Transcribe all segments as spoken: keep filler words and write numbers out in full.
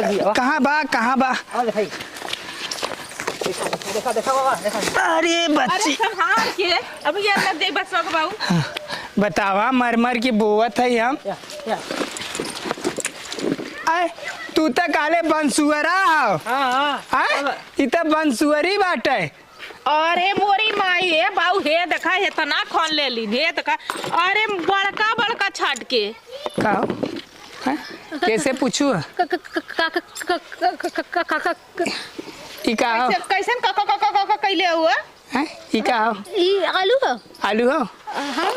कहाँ बा, कहाँ बा? देखा, देखा, देखा बाबा, देखा। अरे अरे बच्ची। संभाल के, अब ये लग जाई बसवा के बाबू। हाँ, बतावा, मर मर के बोवत है हम। या, या। आय, तू त काले बंसुअरा हव। हाँ, हाँ। आय, अब ई त बंसुअरी बाटे। अरे मोरी माई, हे बाऊ, हे देखा, हे तना खन ले लीन, हे देखा। अरे बड़का बड़का छाट के। का हो? हैं? कैसे पूछू? क-, क-, क-, ई का हो? कैसे, कैसन क-, क-, क-, क-, क-, कैले हुआ? हैं? ई का हो? ई आलू हो। आलू हो? हाँ।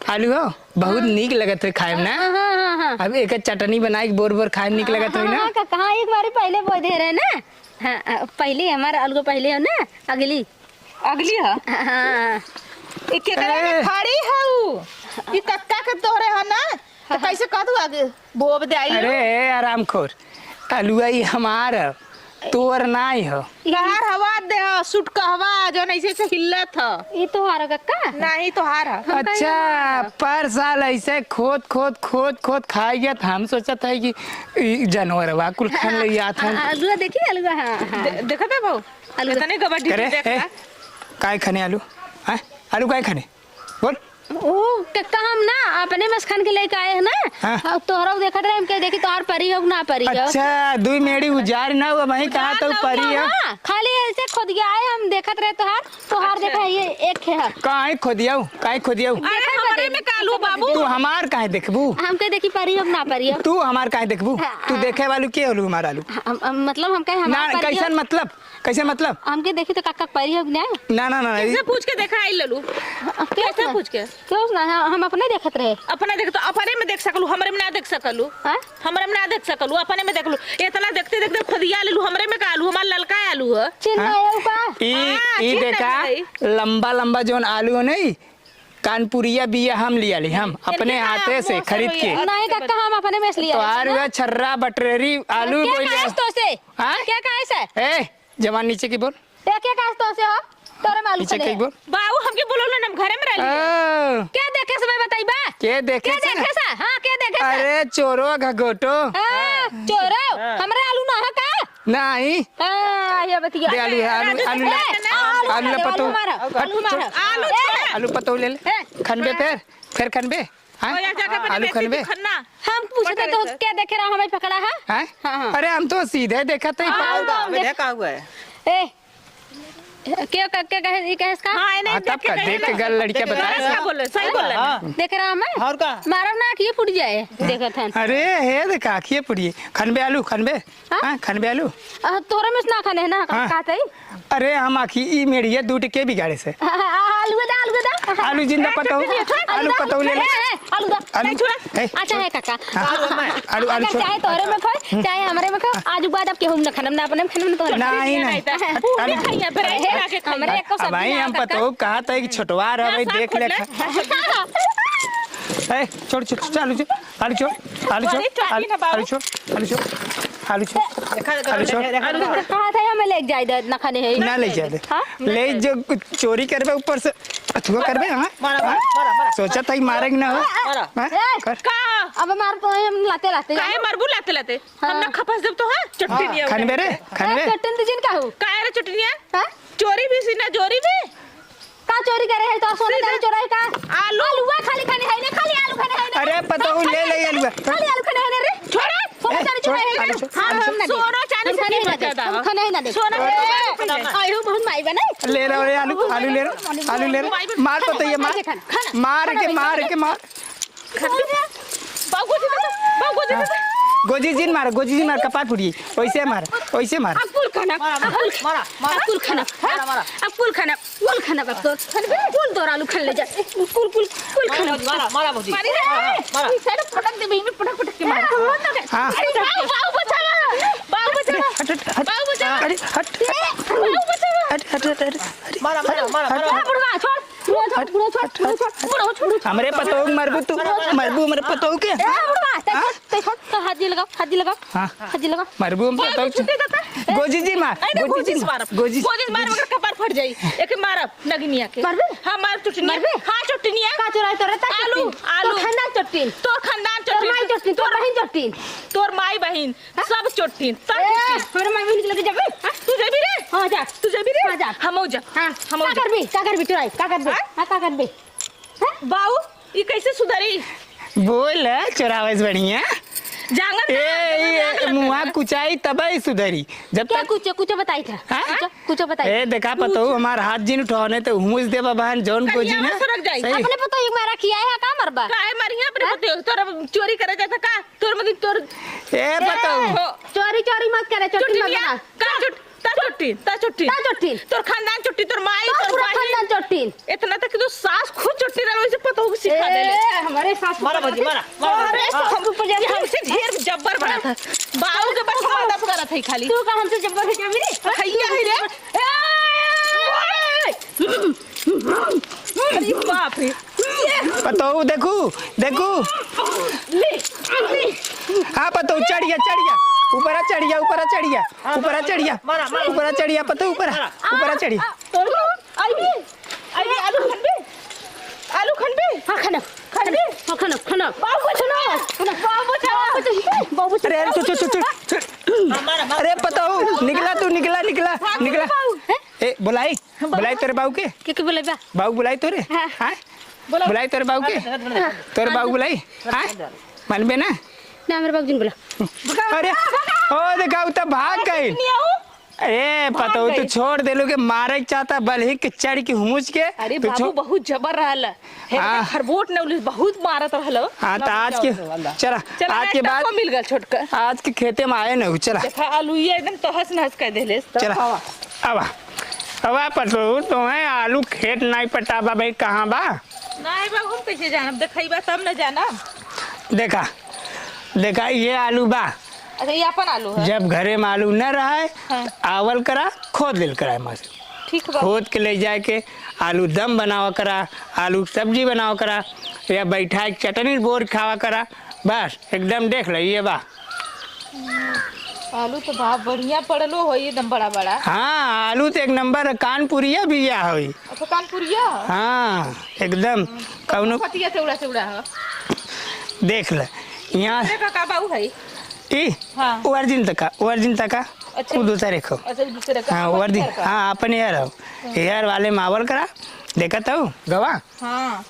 आलू हो? बहुत हाँ। नीक लगत है खाए में ना? हाँ, हाँ, हाँ, हाँ। अब एक चटनी बनाए के बोर बोर खाए में नीक लगत है ना? हाँ, हाँ, हाँ, एक बार पहले बोल दे रहे ना। हाँ, अ, पहले हमार अलगो पहले हो ना, अगली। अगली ह? हाँ। ई केकरे में ए। खड़ी हऊ? ई कक्का के तोहरे ह ना? तो हाँ। कैसे कह दू आगे? बोब दे आई। अरे, ए, आरामखोर, अलुआ ई हमार ह, तोर नाई ह। तोहार हवा दे ह, सुटकहवा, जौन ऐसे ऐसे हिलत ह। ई तोहार ह कक्का? नहीं, तोहार ह। हम कहीं अच्छा, हमार ह। पर साल ऐसे खोद, खोद, खोद, खोद खाई गया, त हम सोचत है कि ई जानवरवा कुल खान हाँ, ले जात हन। हाँ, अलुआ देखी, अलुआ, हाँ, हाँ। दे-, देखत है बहू? अलुआ। इतने गबड्डी करे, देखा। ए, काय खाने आलू? हैं? आलू काय खाने? बोल। ओ, कक्का हम ना अपने मस खान के लेके आए हैं ना। हाँ। अब तोहरा देखत रहे, हम के देखी तोहार परी हो ना परी हो। अच्छा, दुई मेड़ी उजार ना हुआ, वहीं कहा उजार तो ना परी हुआ है। ना। खाली ऐसे खोद के आए, हम देखत रहे तोहार, तोहार अच्छा। देखा ये एक है। काहे खोदियाऊ? काहे खोदियाऊ? अरे देखत हमारे बदे। में कालू बाबू। तू हमार काहे देखबू? हम के देखी परी हो ना परी हो। तू हमार काहे देखबू? हाँ, तू हाँ। देखे वालू के होलू हमार आलू? हम, हम, मतलब हम कहे हमार ना, परी हो। कैसन मतलब? कैसे मतलब? हमके देखी तो काका पैरी हो ना? ना, ना, ना, कैसे ई पूछ के देखा आई ललू? कैसे कैसे ना? पूछ के? क्यों ना? हम, हम अपने देखत रहे। अपने देख तो अपने में देख सकलू, हमरे में ना देख सकलू। हाँ? हमरे में ना देख सकलू, अपने में देख लू। इतना देखते देखते खुदिया लेलू, हमरे में का आलू, हमार ललका आलू है। चिन्ह हाँ? आया का? ई, हाँ, ई चिन्ह देखा, है। लंबा लंबा जौन आलू हो नहीं, कानपुरिया बिया हम लिया ली, हम अपने इनके हाथे से मौसम खरीद के। नहीं काका, हम अपने में से लिया तो ली। आर हुआ छर्रा बटरेरी आलू क्या बोल कहे लिया। तो से? हाँ? क्या कहे से? ए, जवान नीचे की बोल। ए, क्या कहे तो से हो? तोरे मालूम नीचे चले। की बोल। बाऊ हमके बोलो ना, हम घरे में रह लिए। ओ। क्या देखे से मैं बताई बा? के देखे क्या से? देखे से? हाँ, क्या देखे से? अरे चोरो घगोटो। हाँ, चोरो। हाँ। हमरे आलू ना है का? नहीं। हाँ, ये बतिया। दे आलू है, आलू, आलू ले। ए, आलू आलू ले ले, पतो। आलू मारो, हट, आलू मारो। छोड़। आलू ए, छोड़। आलू पतो ले ले। ए। खनबे फेर, फेर खनबे। हाँ? ओया जाके अपने आलू बेटी खनबे। खन्ना। हम पूछते पकड़े तो से। क्या देखे रहा हमें पकड़ा है? हैं? हाँ, हाँ। अरे हम तो सीधे देखा थे। हाँ, का हुआ? हाँ, अबे देख। का हुआ है? ए, के, के, के कहे, ई कहे इसका? हाँ, इन्हें हाँ, देख तब के का, कहे देख के ना। गल लड़किया बताए। हाँ, बोले, सही बोले। हाँ। देख रहा हमें? और का? मारब ना, आँखिए फूट जाए, देखत हन। अरे, हे देखा, आँखिए फूट जाए। खनबे आलू, खनबे? हाँ? हाँ, खनबे आलू? आ, तोरा में से ना खाने है ना, हाँ। कहते ही। अरे, हम आँखी, ई मेड़िया दू टिके बिगाड़े से। हाँ, हाँ, आलू दा, आलू दा। आलू जिंदा पतौ, आलू आलू दा, पतौ ले ले। ए, ए, आलू दा। आलू, नहीं, छोड़ा। ए, अच्छा है काका। हाँ, आलू, आलू अगर छोड़। चाहे तोरे में खाए, चाहे हमरे में खाए, आज के बाद अब केहू में ना खाना, ना अपने में खाना, ना तोरे में। नहीं, नहीं। पूरे आलू खाइए, ब्रेड खा के खाइए। हमरे एक को अब सब्जी भाई ना हम काका। पतौ कहा था कि छोटवा रह ना, भाई, साग देख ले खोल ले। खा। ए, छोड़, छोड़, छोड़, आलू छोड़, आलू छोड़, आलू छोड़, अरे, चाटी आलू, ना बाबू। आलू छोड़, आलू छोड़, आलू छोड़, देखा, देखा, आलू छोड़। देखा, देखा, देखा। कहा था हमें ले जाए दे, ना खाने है। ना ले जाए दे। हाँ? ले जो चोरी करबे ऊपर से, अथुआ करबे, हाँ? मारा, मारा, हाँ? मारा, मारा। सोचा था कि मारेंगे ना हो। मारा। हाँ? ए, कर। का? अब मार तो हम लाते लाते। काहे मरबू लाते लाते? हाँ। हम ना खपस देब तो, हाँ? चट्टी हाँ, नहीं खनबे रे, होता। खनबे। ए, चट्टी जिन का हो? काहे रे चटनिया? हाँ? चोरी भी सी ना, चोरी भी? का चोरी करे है? तो सोना सीधा। चांदी चोराई का? आलू। आलूआ खाली खाने है ना, खाली आलू खाने है ना। अरे, पतोहू ले ले आलूआ। खाली आलू खाने है ना रे। छोड़ा। सोना ए, चांदी छोड़, चोराई है आलू ना। छोड़, हाँ, आलू हम छोड़। ना दे। सोना चांदी हम से खाने नहीं ना दे। ज्यादा हम हो। खाने ही ना दे। सोना ए, चांदी से आयो, बहुत माई बना। ले रहो रे आलू, आलू ले रहो, आलू ले रहो। मार पतोहिया, मार। खाना, खाना। मार के, मार के, मार। बाबू गोजी दे दे, बाबू गोजी दे दे। हाँ। गोजी जिन मार, गोजी जिन मार, कपार फूटिए। वैसे मार, वैसे मार। अब कुल खाना, मारा, मारा, अब कुल, मारा, मारा। अब कुल खाना, मारा, मारा। अब कुल खाना, कुल खाना बाप तो। कुल तोर आलू खान ले जा। कुल, कुल, कुल मारा खाना। भौजी, मारा, मारा भौजी। मारी रे। मारा, मारा। ई साइड पटक दे, बीच में पटक, पटक के मार। हाँ। अरे बाबू, बाबू बचावा। बाबू बचावा। हट, हट, हट। बाबू बचावा। अरे, हट। बाबू बचावा। हट, हट, हट, हट। मारा, मारा, मारा, मारा। बुढ़वा, छोड़। बुढ़वा छोड़, हट, बुढ़वा छोड़, हट, बुढ़वा हट, छोड़, हट। बुढ़वा छोड़। हमरे पतोह के मरबू तू, मरबू हमरे पतोह के। ए, बुढ़वा, ते, हाँ? ते छोड़, तो हाथ जी लगाओ, हाथ जी लगाओ, हाँ। हाथ जी लगाओ। मरबू हम बाबू पतोह के। छुट्टी देता। गोजी जी मार, अरे, गोजी गोजी जी से मार। मारब। गोजी। गोजी से मारब, अगर कपार फट जाई। एके मारब, नगिनिया के। मारबे? हाँ, मार चुटनिया। मारबे? हाँ, चोट्टिनिया। का चोराई तोरे? ता आलू, चोट्टिन। आलू। तोर खानदान चोट्टिन। तोर खानदान चोट्टिन। तोर तोर माई चोट्टिन। चोट्टिन, तोर माई बहिन चोट्टिन। हाँ? सब चोट्टिन। तोर माई बहिन के लगे जाबे? हाँ? तू जाबी रे? हाँ, जा। तू जाबी रे? हाँ, जा। हमहू जा। हाँ। हमहू का जा। करबी? का करबी चोराई? का करबी? हाँ? हाँ, का करबी? हाँ? बाऊ, ई कैसे सुधरी? बोल, चोरावे से बढ़िया। जांगर ए, ना, ए, जांगर ना, मुआ ना। कुचाई तब ही सुधरी। जब क्या तक कुछ, कुछ बताई था? हाँ? कुछ, कुछ बताई। ए, देखा पतोहू, हमार हाथ जिन उठावने तो हुमुस देबा बहन, जौन को जी कनिया ना। में सरक जाई। सही। अपने पतोहू के मारा खिया है, का मरबा? काहे मरिया अपने हाँ? पतोहू? तोर चोरी करे जाता का? तोर मगिन तोर ए, पतोहू। हो। चोरी, चोरी मत करे, चोट्टिन मत चोट्टिनिया, बना। का चोट-, ता चोट्टिन, ता चोट्टिन। ता चोट्टिन। तोर खानदान चोट्टिन, तोर माई, ता तोर पूरा बहिन। खानदान चोट्टिन। इतना तक कि तोर सास खुद चोट्टिन रहे, वैसे पतोहू के सिखा देले। ए, हमरे सास मारा भौजी, मारा, मारा। अरे, हमसे पहले हमसे ढेर जब्बर बड़ा था। बाऊ के बस मादस करत है खाली। तू का हमसे जब्बर है क्या मेरे? भैया है रे। ए! अरे बाप रे। पतोहू देखू, देखू। ले, ले। हाँ पतोहू, चढ़िया, चढ़िया। ऊपरा चढ़िया, ऊपरा चढ़िया। ऊपरा चढ़िया। मारा, मारा। ऊपरा चढ़िया पतोहू, ऊपरा। मारा। ऊपरा चढ़िया। आ, आ, आई भी। आई भी, आलू खनबे? आलू खनबे? हाँ, खनब। खनबे? हाँ, खनब, खनब। बाबू बचाओ। खनब। बाबू बचाओ। बाबू बचाओ। बाबू बचाओ। अरे, अरे, चुप, चुप, चुप, चुप। मारा, मारा। अरे पतोहू, निकला तू, निकला, निकला, हाँ, निकला। बाबू। हैं? ए, बुलाई। बुलाई तोरे बाऊ के? के, के बुलाई बा? बाऊ बुलाई तोरे? हाँ। हाँ? बोलो। बुलाई तोरे बाऊ के? हाँ, हाँ, हाँ। तोरे बाऊ बुलाई? हाँ? मानबे ना? ना, हमरे बाबूजी ने बोला। अरे, ओ देखा, उ त भाग गई। नहीं आओ। ए, भाग पतोहू, तू गई। छोड़ देलू के मारे के चाहता, बलही के चढ़ के हुमुच के। अरे तू बाबू, छो-, बहुत जबर रहल। हे, हाँ। खरबोट ने उलिस बहुत मारत रहल। हाँ, ना तो आज बचाओ के, तो वाला। चला, चला, आज के बाद, मिल गल छोटका। आज के खेते में आए न हो, चला। देखा, आलू ये एकदम तहस नहस कर देले। चला। खावा। आवा, आवा पतोहू, तुम्हें आलू खेत नाई पता बा भाई, कहाँ बा? नाई बा, हम कैसे जानब? देखइबा तब न जानब। देखा, देखा, ये आलू बा। अच्छा, ये अपन आलू है? जब घरे में आलू न रहे, हाँ। त आवल करा, खोद लेल करा एमा से। ठीक बा। खोद के ले जाए के आलू दम बनावा करा, आलू के सब्जी बनावा करा, या बैठा के चटनी बोर खावा करा। बस, एकदम देख ले, ये बा। आलू तो बा बढ़िया पड़लो होई, एकदम बड़ा बड़ा। हाँ, आलू तो एक नंबर कानपुरिया बिया होई। अच्छा, कानपुरिया? हाँ, एकदम। हम्म। कौनो पतिया चौड़ा चौड़ा है। देख ले, यहाँ दूसरे का का बाऊ है? ई? हाँ। वो अर्जुन तका, वो अर्जुन तका, अच्छा। वो दूसरे को। अच्छा, वो दूसरे का, हाँ, अपन वर्दी, यार का। हाँ, अपन यार हो। हाँ। यार वाले मावल करा, देखत हो, गवा? हाँ।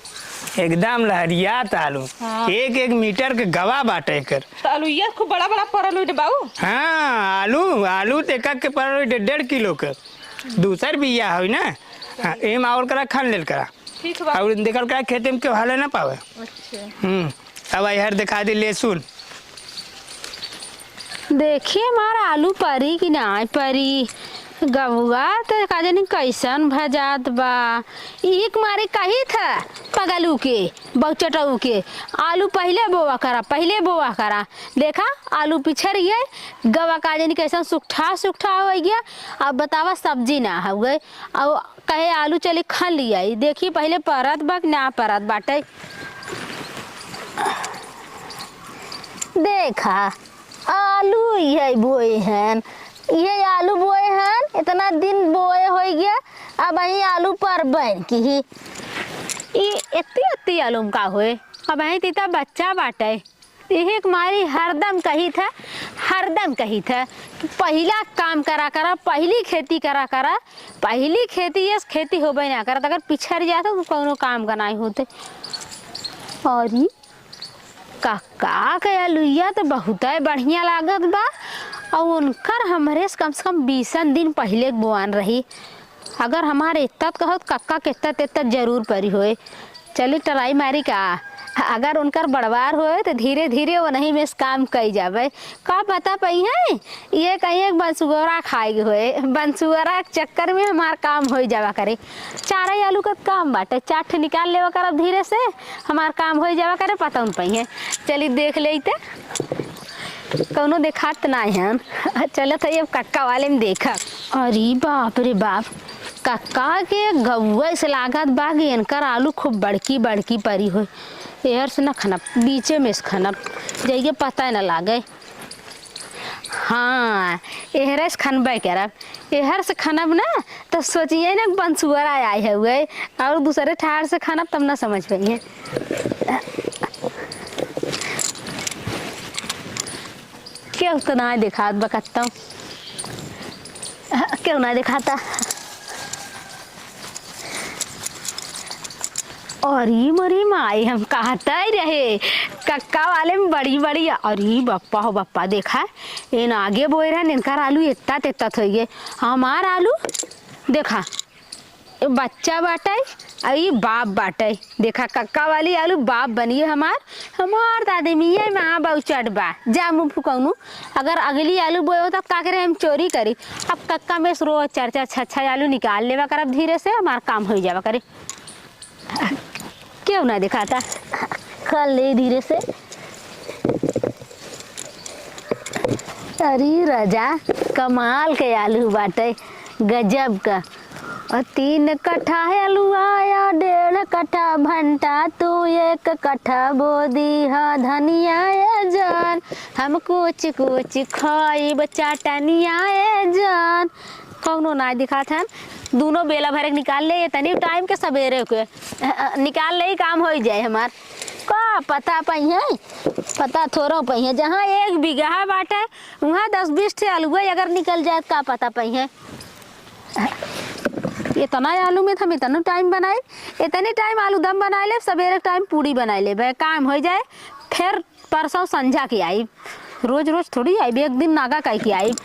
एकदम लहरियात आलू। हाँ। एक एक मीटर के गवा बाटे एकर। त आलू ये खूब बड़ा बड़ा परल होई रे बाऊ। हाँ, आलू, आलू त एक एक के परल होई डे-, डेढ़ किलो के। दूसर बिया होई ना। हाँ, एम आवल करा, खन लेल करा। ठीक बा। और देखल करा, खेते में केहू हाले ना पावे। अच्छा। हम्म, अब आई हर दिखा दी लहसुन। देखिए हमार आलू परी कि नाई परी। गउआ त का जानी कैसन भजात बा। इही के मारे कही था पगलू के, बौचटऊ के, आलू पहिले बोआ करा, पहिले बोआ करा। देखा आलू पिछर गए, गवा का जानी कैसन सुखठा सुखठा होइ गया। अब बतावा सब्जी ना होइ गए। अब कहे आलू चली खन लिया, ई देखी पहिले परत बा कि ना परत बाटे। देखा, आलू इहे बोए हन, इहे आलू बोए हन, इतना दिन बोए होइ गया, अब यही आलू पर बन की ही। ई एत्ती एत्ती आलू में का होए, अब यही तीता बच्चा बाटे। यही के मारी हरदम कही था, हरदम कही था कि पहिला काम करा करा, पहिली खेती करा करा, पहिली खेती, यस खेती होबे ना करत, अगर पिछड़ जात तो कौनो काम का नाई होते। और ई कक्का के अलुइया तो बहुते बढ़िया लागत बा, और उनकर हमरे से कम से कम बीसन दिन पहिले के बोआन रही। अगर हमारे इतना कहत कक्का के इतना तेतना जरूर परी होए। चली try मारी का, अगर उनकर बड़वार होए तो धीरे धीरे वनही में से काम कई जाबे। का पता पइहैं, ये कहीं एक बंसुअरा खाए के होए, बंसुअरा के चक्कर में हमार काम होई जावा करे। चारा आलू का काम बाटे, चार ठे निकाल लेवा करब धीरे से, हमार काम होई जावा करे, पता न पइहैं। चली देख लेई ते। कौनो देखात नाई हन। चलत है अब कक्का वाले में देखब। अरे बाप रे बाप, कक्का के गउआ से लागत बा कि इनकर आलू खूब बड़की बड़की परी होई। एहर से न खनब, बीचे में से खनब, जइके पता न लागे। हाँ, एहरे से खनबे करब। एहर से खनब ना, त सोचिए ना, बंसुअरा आए हउए, और दूसरे ठार से खनब, तब ना समझ पइहे। केहू तो ना देखात बा कत्तौ। केहू ना देखाता। अरे मोरी माई, हम कहते रहे, कक्का वाले में बड़ी बड़ी। अरे बप्पा हो बप्पा, देखा, एन आगे बोए रहन, इनकर आलू एत्ता तेत्ता थोइए। हमार आलू, देखा, बच्चा बाटै, आ ई बाप बाटै। देखा, कक्का वाली आलू बाप बनिए हमार, हमार दादी मियाँ में आ बाऊ चढ़ बा, जा मुँह फुकौनू। अगर अगली आलू बोए हो, तब का करे, हम चोरी करी। अब कक्का में से रोज चार चार छह छह आलू निकाल लेवा करब धीरे से, हमार काम होइ जावा करे। केहू ना देखाता, कर ले धीरे से। अरे राजा, कमाल के आलू बाटे, गजब का। और तीन कट्ठा है अलुआ या डेढ़ कट्ठा भंटा, तू एक कट्ठा बो दीहा धनिया ए जान, हम कुछ कुछ खाइब चटनिया ए जान। कौनो ना दिखात हन, दूनो बेला भरे के निकाल ले, इतनी टाइम के सबेरे के, अ, अ, निकाल ले, काम होइ जाए हमार। का पता पइहे, पता थोड़ो पइहे, जहाँ एक बीघा बाटे, वहाँ दस बीस ठे आलूए अगर निकल जाए, का पता पइहे। इतना आलू में त हम इतना टाइम बनाई, इतने टाइम आलू दम बनाए लेब, सबेरे टाइम पूड़ी बनाए लेब, काम होइ जाए। फिर परसों संझा के आइब, रोज रोज थोड़ी आइब, एक दिन नागा कइ के आइब,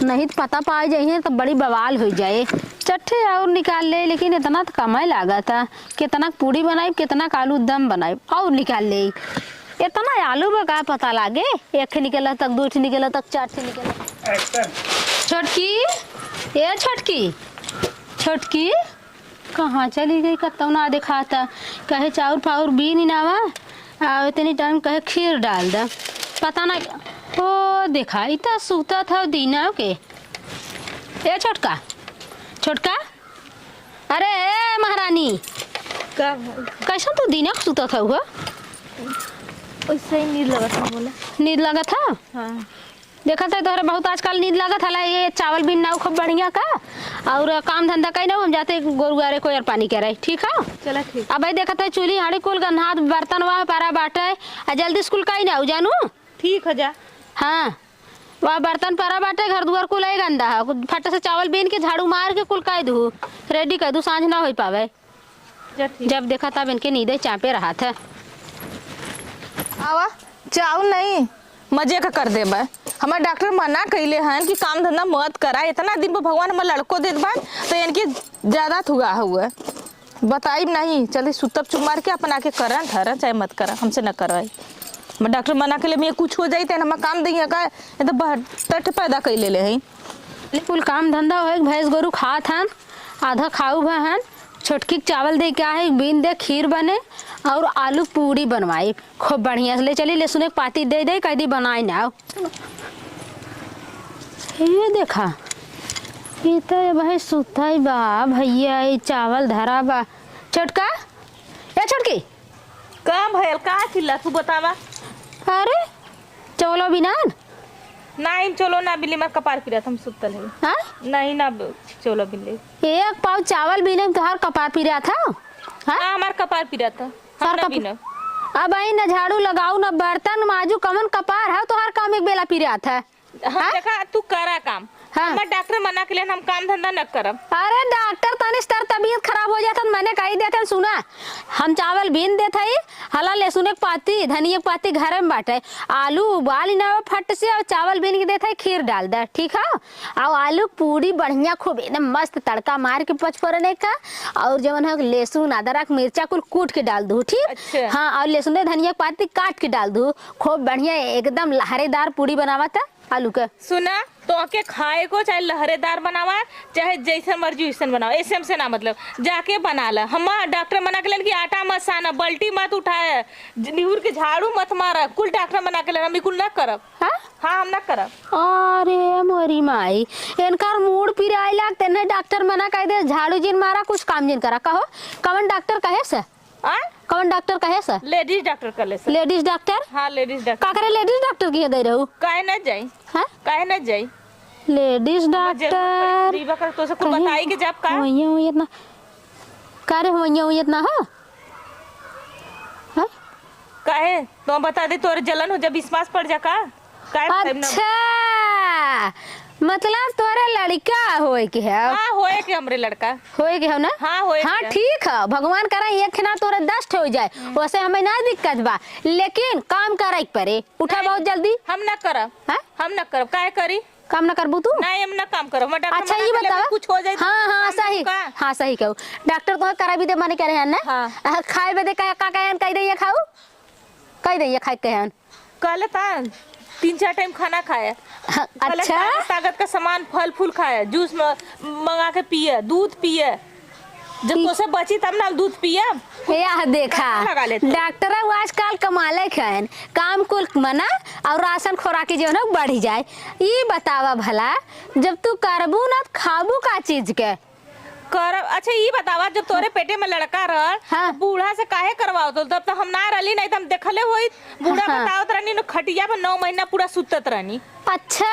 नहीं त पता पाए जाइए त बड़ी बवाल होइ जाए। चट्ठे और निकाल ले, लेकिन इतना त कमै लागत है, कितना क पूड़ी बनाइब, कितना क आलू दम बनाइब, और निकाल ले। इतना आलू बा का पता लागे, एक ठे निकला तक, दो ठे निकला तक, चार ठे निकला तक। छोटकी, ए छोटकी, छोटकी, कहाँ चली गई, कतौ ना देखाता। कहे चाउर फाउर बीन नावा, आ इतनी टाइम कहे खीर डाल द। पता ना, ओ देखा, ई त सुतत हौ दीना के। ए छोटका, छोटका, अरे ए महारानी, का भइल? कैसन तू दीना के सुतत हौ हो? ओइसे ही नींद लगत है, बोला। नींद लगत है? हाँ। देखत है तोहरे बहुत आजकल नींद लागत हला, ये चावल बीन नाउ खूब बढ़िया का, और काम धंधा कई ना, हम जाते गोरु गारे कोयर पानी करे, ठीक है? चला ठीक। अब भाई देखत है चूल्ही हांड़ी कुल गन्हात, बर्तन वाह परा बाटे, आ जल्दी से कुल कई ना जानू। ठीक है जा। हाँ, वह बर्तन परा बाटे, घर दुआर कुल है गंदा है, फट से चावल बीन के झाड़ू मार के कुल कई दू, रेडी कई दू, सांझ ना होइ पावे। जा ठीक। जब देखा तब इनके नींदे चापे रहत है। आवा, चाउर नहीं, मजे का कर देबे। हमार डॉक्टर मना कइले हन कि काम धंधा मत करा। इतना दिन पर भगवान हमार लड़को देत बा, तो इनके ज्यादा थुआ हुआ। बताइब नहीं, चली सुतब चुप मार के, अपन आके करन धरन, चाहे मत करा, हमसे न करवाई। हमार डॉक्टर मना कइले, मैं कुछ हो जाई, तेन हमार काम देंगे का, ये तो बहत्तर पैदा कइले ले हैं। कुल काम धंधा होए, भैंस गोरू खात हन, आधा खाऊ भा हन, छोटकी के चावल दे के आहे, बीन दे, खीर बने और आलू पूड़ी बनवाई खूब बढ़िया से। ले चली, लहसुन एक पाती दे दे, कह दी बनाई ना। ये देखा, ये तो ये भाई सुतई बा भैया, ये चावल धरा बा। छोटका, ए छोटकी, का भयल? का चिल्ला तू बतावा? अरे, चौलो बिनान? नाही, हम चौलो ना बिनले, हमार कपार पिरात, हम सुतल है। हाँ? नहीं ना, ब-, चौलो बिनले। एक पाव चावल बिने में तोहार कपार पिरात है? हाँ? हाँ, हमार कपार पिरात है। हम सर ना कप-, बिनब। अब आई न झाड़ू लगाऊ, न बर्तन माजू, कमन कपार है तोहार, काम एक बेला पिरात है? हाँ, हाँ? देखा, तू करा काम। हाँ। हमार डॉक्टर मना कइले, हम काम धंधा न करब। अरे डॉक्टर, तनी सर तबीयत खराब हो जात है, मने कही देत है, सुना, हम चावल बीन देत हई, हला लहसुन एक पाती, धनिया एक पाती घरे में बाटे, आलू उबाल ना फट से और चावल बीन के देत हई, खीर डाल दे, ठीक है? और आलू पूड़ी बढ़िया खूब एकदम मस्त तड़का मार के पचफोरने का, और जवन है लहसुन, अदरक, मिर्चा कुल कूट के डाल दू, ठीक? अच्छा। हाँ, और लहसुन, धनिया के पाती काट के डाल दू, खूब बढ़िया एकदम लहरेदार पूड़ी बनावा था। आलू के। सुना, तोहके खाए को चाहे लहरेदार बनावा, चाहे जैसन मर्जी वैसन बनावा, ऐसे हमसे ना मतलब, जाके बना ला। हमार डॉक्टर मना कइलन कि आटा मत साना, बल्टी मत उठाए, ज-, निहुर के झाड़ू मत मारा, कुल डॉक्टर मना कइलन, हम ई कुल ना करब। हाँ? हाँ, हम ना करब। अरे मोरी माई, इनकर मूड़ पिराए लाग, तेने डॉक्टर मना कइ दे, झाड़ू जिन मारा, कुछ काम जिन करा। कहो, कवन डॉक्टर कहे से? आ? कवन डॉक्टर कहे से? लेडीज डॉक्टर कहले से। लेडीज डॉक्टर? हाँ, लेडीज डॉक्टर। का करे लेडीज डॉक्टर किहे दे रहू? काहे ना जाई? हाँ? काहे ना जाई? लेडीज डॉक्टर। जीवा कर, तोसे कुल कहीं बताई के जाब का? होइया होइया ना। का रे, होइया होइया ना हो? हाँ? काहे? तो हम बता दे, तोरे जलन हो जब विश्वास पड़ जा का? काहे बताइब ना? अच्छा, मतलब तोरे लड़का होए के है? हाँ, होए के हमरे लड़का। होए के हो ना? हाँ, होए हाँ, के। ठीक है, भगवान करा एक ना तोरे दस ठे हो जाए, हम्म। वैसे हमें ना दिक्कत बा, लेकिन काम करे के पड़े। उठा नहीं, बहुत जल्दी। हम ना करब। हाँ? हम ना करब, काहे करी? काम ना करबू तू? नहीं, हम ना काम करब। हमार डॉक्टर अच्छा, मना ये कर लेबे, बतावा। कुछ हो जाए तो हाँ, हाँ, हम सही। का? हाँ, सही कहू। डॉक्टर तो करा भी दे, माने कह रहे हैं ना? हाँ। आ, खाए बदे का, का कहे हैं, कह दे ये खाऊ? कह दे ये खाए कहे हैं? कहले ता तीन चार टाइम खाना खाए। हाँ, कहले अच्छा। ताकत, ताकत का सामान, फल फूल खाए, जूस म-, मंगा के पिए, दूध पिए। जब ई तोसे बची तब ना हम दूध पियब। यह देखा, लगा लेते। डॉक्टर वो आजकल कमाले खैन, काम कुल मना और राशन खोराकी जो है ना बढ़ी जाए। ई बतावा भला, जब तू करबू ना त खाबू का चीज के? करब, अच्छा ई बतावा, जब तोरे पेटे में लड़का रहल, हाँ। तो बूढ़ा से काहे करवाओ तो? तब तो हम ना रहली, नहीं तो हम देखले होई। बूढ़ा हाँ। बतावत रहनी न, खटिया पर नौ महीना पूरा सुतत रहनी। अच्छा,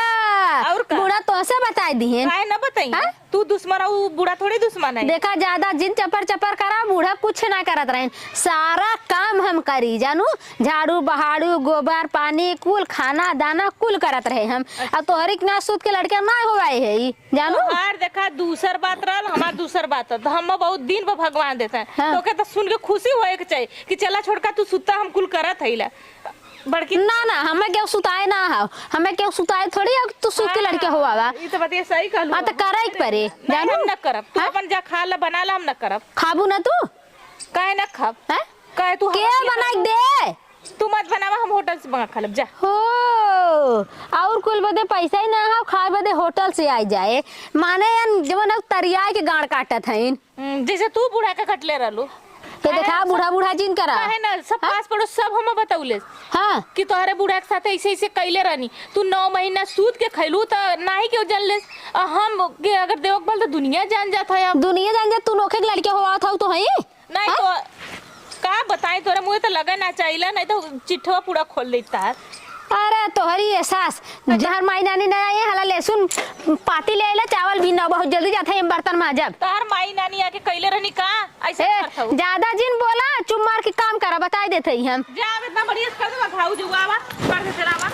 और का? बूढ़ा तोहसे बताई दिहे? काहे न बताई? हाँ? तू दुश्मन, ऊ बूढ़ा थोड़ी दुश्मन है। देखा, ज्यादा जिन चपर चपर करा, बूढ़ा कुछ ना करत रहन। सारा काम हम करी, जानू, झाड़ू बहाड़ू, गोबर पानी, कुल खाना दाना कुल करत रहे हम। अच्छा। अब तोहरी के ना सूत के लड़किया ना होवाए है ई, जानू। तोहार देखा दूसर बात रहल, हमार दूसर बात रहल। तो हम बहुत दिन पर भगवान देते हैं। हाँ। तो के तो सुन के खुशी होए के चाहिए कि चला छोटका तू सुता, हम कुल करत हईला। बड़की ना, ना, हमें केहू सुताए ना हो, हमें केहू सुताए थोड़ी, अब तू सूत के लड़के हो आवा। ई तो बतिया सही कहलू। हाँ, तो करे के परे, नहीं, जानू? हम ना करब। तू हाँ? अपन जा खा ला, बना ला, हम ना करब। खाबू ना तू? काहे ना खाब? हैं? काहे तू के हमरा बनाई के दे? तू मत बनावा, हम होटल से मंगा खा लेब, जा। हो, और कुल बदे पैसा ही ना हो, खाए बदे होटल से आई जाए। माने अन जवन अब तरियाए के गाड़ काटत हईन। हम्म, जैसे तू बूढ़ा के खटले रहलू। ये देखा, काहे बूढ़ा, सब, बूढ़ा जिन करा। काहे ना, सब हाँ? पास पड़ोस सब हम बतौले हाँ। कि तोहरे बूढ़ा के साथ ऐसे, ऐसे कैले रहनी। तू नौ महीना सूत के खैलू त नाही केहू जान लेस। आ हम के अगर देवक भल त दुनिया जान जात है अब। दुनिया जान जात, तू नोखे के लड़के होवात हऊ तो हई? नहीं हाँ? तो का बताई, तोरे मुँहे तो लगे ना चाहिला, नहीं तो चिट्ठवा पूरा खोल देता है। अरे तोहरी ये सास, जहर माई नानी ना आई, हला लहसुन पाती ले आइला, चावल भी ना, बहुत जल्दी जात है, हम बर्तन माजब। तोहर माई नानी आके कैले रहनी का? ऐसे ए, करत हऊ। ज्यादा जिन बोला, चुप मार के काम करा, बताई देत हई हम। जा, अब इतना बढ़िया से कर देबा, घाव जुआवा, कर दे जरावा।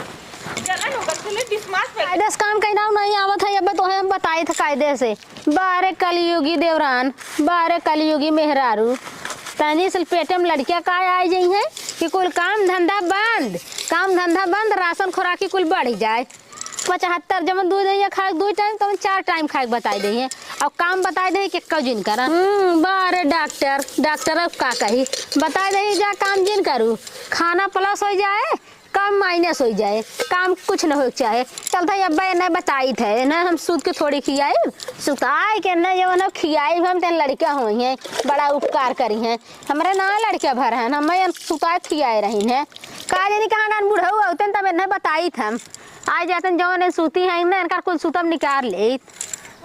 जलन होकर चले, बिस्मास पे। कायदे से काम कइना नहीं आवत है, अब तोहे हम बताई थे कायदे से। बारे कलयुगी देवरान, बारे कलयुगी मेहरारू, तनी से पेटे में लड़किया का आई जइहैं कि कुल काम धंधा बंद, काम धंधा बंद, राशन खोराकी कुल बढ़ी जाए। पचहत्तर जमन दूध दइहैं खाए दुइ टाइम, तमन चार टाइम खाए के बताई दइहैं। और काम बताई दइहैं कि कउ जिन करा। हम्म, बारे डॉक्टर, डॉक्टर अब का कही, बताई दइहैं जा काम जिन करू, खाना प्लस होइ जाए, काम माइनस होइ जाए, काम कुछ न होए के चाहे। चलता अब्बा एन्ने बताइत है, एन्ने हम सूत के थोड़ी खियाइब, सुताए के एन्ने जवन अब खियाइब हम, तेन लड़का होइहैं, बड़ा उपकार करिहैं। हमरे ना लड़का भर हन, हम एन सुताए खियाए रहिन है। का जानी कहाँ गान बुढ़ऊ अउतन तब एन्ने बताइत हम। आइ जातन जवन एन सूती हैं, एन्ने एनकर कुल सुतम निकार लेइत।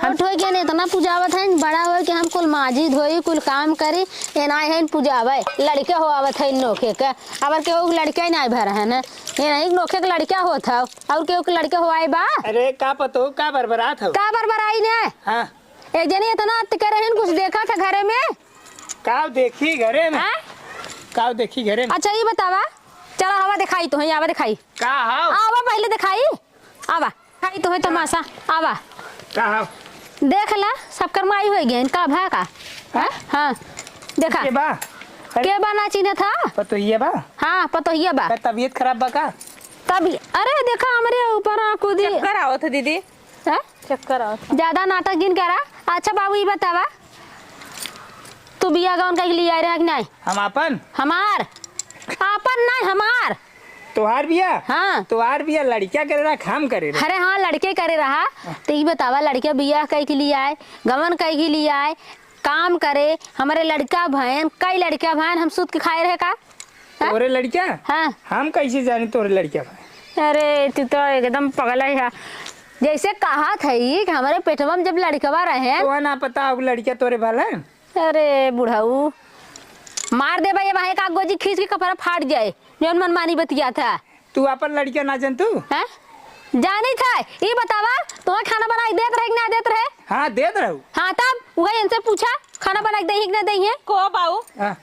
हम ठोक के एतना पुजावत हइन, बड़ा होए के हम कुल माजी धोई, कुल काम करी, एन आए हइन पुजावे, लड़के हो आवत हइन नोखे के, अबर केहू के लड़के ही नाहीं भर हन, एनही के नोखे के लड़के होत हव, और केहू के लड़के हो आए बा? अरे का पतो, का बरबरात हव? का बरबराई ने? हाँ। एक जनी एतना अत्त करे हइन, कुछ देखा था घरे में? का देखी घरे में? हाँ? का देखी घरे में? अच्छा, ई बतावा, चला हवा देखाई तोहई, आवा देखाई। का हव? आवा पहिले देखाई। आवा, खाई तो है तमाशा, आवा। का हव? देख ला, सबकर माई होइ गइन, का भा का? हाँ? हाँ, देखा। के बा? अरे, के बा ना चिन्हत हा? पतोहिया बा? हाँ, पतोहिया बा। का तबीयत खराब बा का? तब, अरे देखा, हमरे ऊपर आ कूदी। चक्कर आवत है दीदी। हैं? चक्कर आवत है। ज्यादा नाटक जिन करा। अच्छा बाबू, ई बतावा, तू बिया गवन कइके लियाए रहा कि नाहीं? हम आपन? हमार। आपन नाहीं, हमार। तोहार बिया? हाँ। तोहार बिया लड़किया करे रहा, काम करे रहा? अरे हाँ, लड़के करे रहा। तो ई बतावा, लड़किया बिया कइके लियाए, गवन कइके लियाए, काम करे, हमरे लड़का भयन, कई लड़का भयन, हम सूत के खाए रहे का? हाँ? तोरे लड़किया? हाँ। हम कैसे जानी तोरे लड़किया भयन? अरे, तू तो एकदम पगला ही है। जैसे कहा था ई कि हमरे पेटवा में जब लड़कवा रहे। तो ना पता, अब लड़किया तोरे भला? अरे बुढ़ऊ, मार देबा ये भाई का गोजी खींच के कपड़ा फाट जाए, जौन मनमानी बतिया था। तू अपन लड़किया ना जन तू? हैं? जानित है, ई बतावा, तोहे खाना बनाइ देत रहे कि ना देत रहे? हाँ, देत रहू। हाँ, तब उहे इनसे पूछा, खाना बनाइ देइ कि ना देइ है? को बाऊ? हाँ।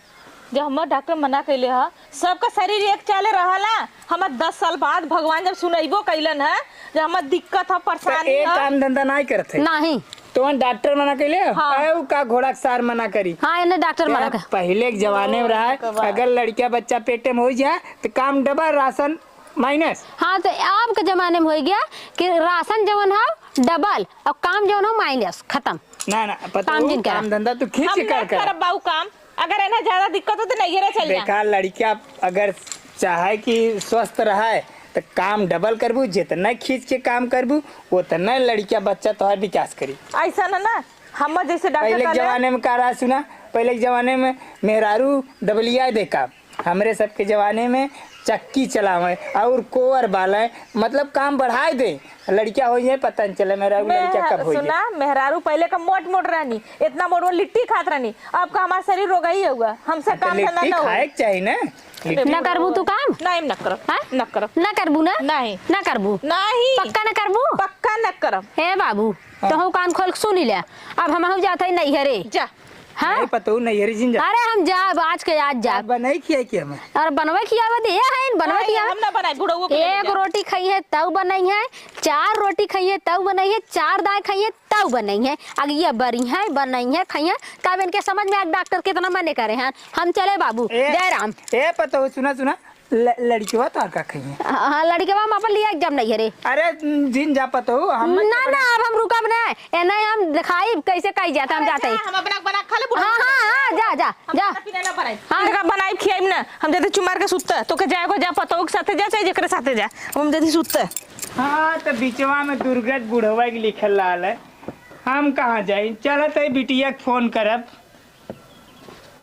जब हमर डॉक्टर मना कइले ह, सबका शरीर एक चाले रहला। हमर दस साल बाद भगवान जब सुनइबो कइलन ह, जब हमर दिक्कत ह, त परेशानी एक ह। काम धंधा नाहीं करत है। नाहीं। तोहन डॉक्टर मना कइले ह? हाँ। अउ का घोड़ा के सार मना करी? हाँ, इन्हें डॉक्टर मना कर। पहिले के जमाने में रहा, अगर लड़का बच्चा पेटे में होइ जाए, त काम डबल, राशन माइनस। हाँ, त अब के जमाने में होइ गया कि राशन जवन हौ डबल अउ काम जवन हौ माइनस, खतम। ना, ना, पता काम हो, जिन करा। काम धंधा तू खींच हम के ना कर, कर। करब बाऊ काम। अगर एना ज्यादा दिक्कत हो त नैहरे चल जा। देखा, लड़का अगर चाहे कि स्वस्थ रहे, त काम डबल करबू, जितना खींच के काम करबू, उतना लड़का बच्चा तोहार विकास करी। ऐसा ना, ना, हम जैसे डॉक्टर पहिले के कहले जमाने में का रहा सुना, पहिले के जमाने में मेहरारू डबलिया देखा, हमरे सबके जमाने में चक्की चलावे और कोवर बाले, मतलब काम बढ़ाए दे, लड़का होइ जाए पता न चले मेहरारू लड़का कब होइ जाए। सुना, मेहरारू पहिले का मोट मोट रहनी, इतना मोट मोट लिट्टी खात रहनी, अब का हमार शरीर रोगही हुआ, हमसे हाँ, तो काम धंधा लिट्टी ना हो। खाए के चाही ना, लिट्टी ना करबू तू काम? नहीं, ना करब। हाँ? ना करब। ना करबू ना? नहीं। ना करबू? नहीं। पक्का ना करबू? पक्का ना करब। ए बाबू, हाँ। तोहू कान खोल के सुनी ले, अब हमहू जात है नैहरे। जा। हाँ? नहीं पतोहू नैहरे जिन जा। अरे हम जाब, आज के आज जाब। अब बनाई खियाई के हमें? अरे बनवे खियावे दे, ये है, बनवे नहीं, खियावे। हम ना बनाई, बुढ़ऊ के लिए एक जा। रोटी खाई है, तऊ बनाई है, चार रोटी खाई है, तऊ बनाई है, चार दाएं खाई है, तऊ बनाई है। अगर ये बरी है, बनाई है, खाई है, तब इनके समझ में आज डॉक्टर कितना मने करे हैं। हम चले बाबू, ए, जय राम। ए पतोहू, सुना, सुना, ल-, लड़कवा तोहर का खइहे? हाँ, हाँ, लड़कवा हम अपन लिया एकदम नहीं है रे। अरे, जिन जा पतोहू, हम ना, ना, अब हम रुकब ना। ए, नहीं, हम दिखाई कैसे कही जाता, हम जाते ही। हम अपना बना खा ले, बुढ़ा हाँ, हाँ, हाँ, जा, जा, हम जा। खाना पीना ना बनाई। हाँ। तेरा बनाई खियाई ना, हम जदे चुमार के सुत्ते, तो के जाए को जा पतोहू के साथे जा, चाहे जेकरे साथे जा, हम जदे सुत्ते। हाँ, तो बिचवा में दुर्गत बुढ़वा के लिखल लाल है, हम कहाँ जाई? चलत है बिटिया के फोन करब।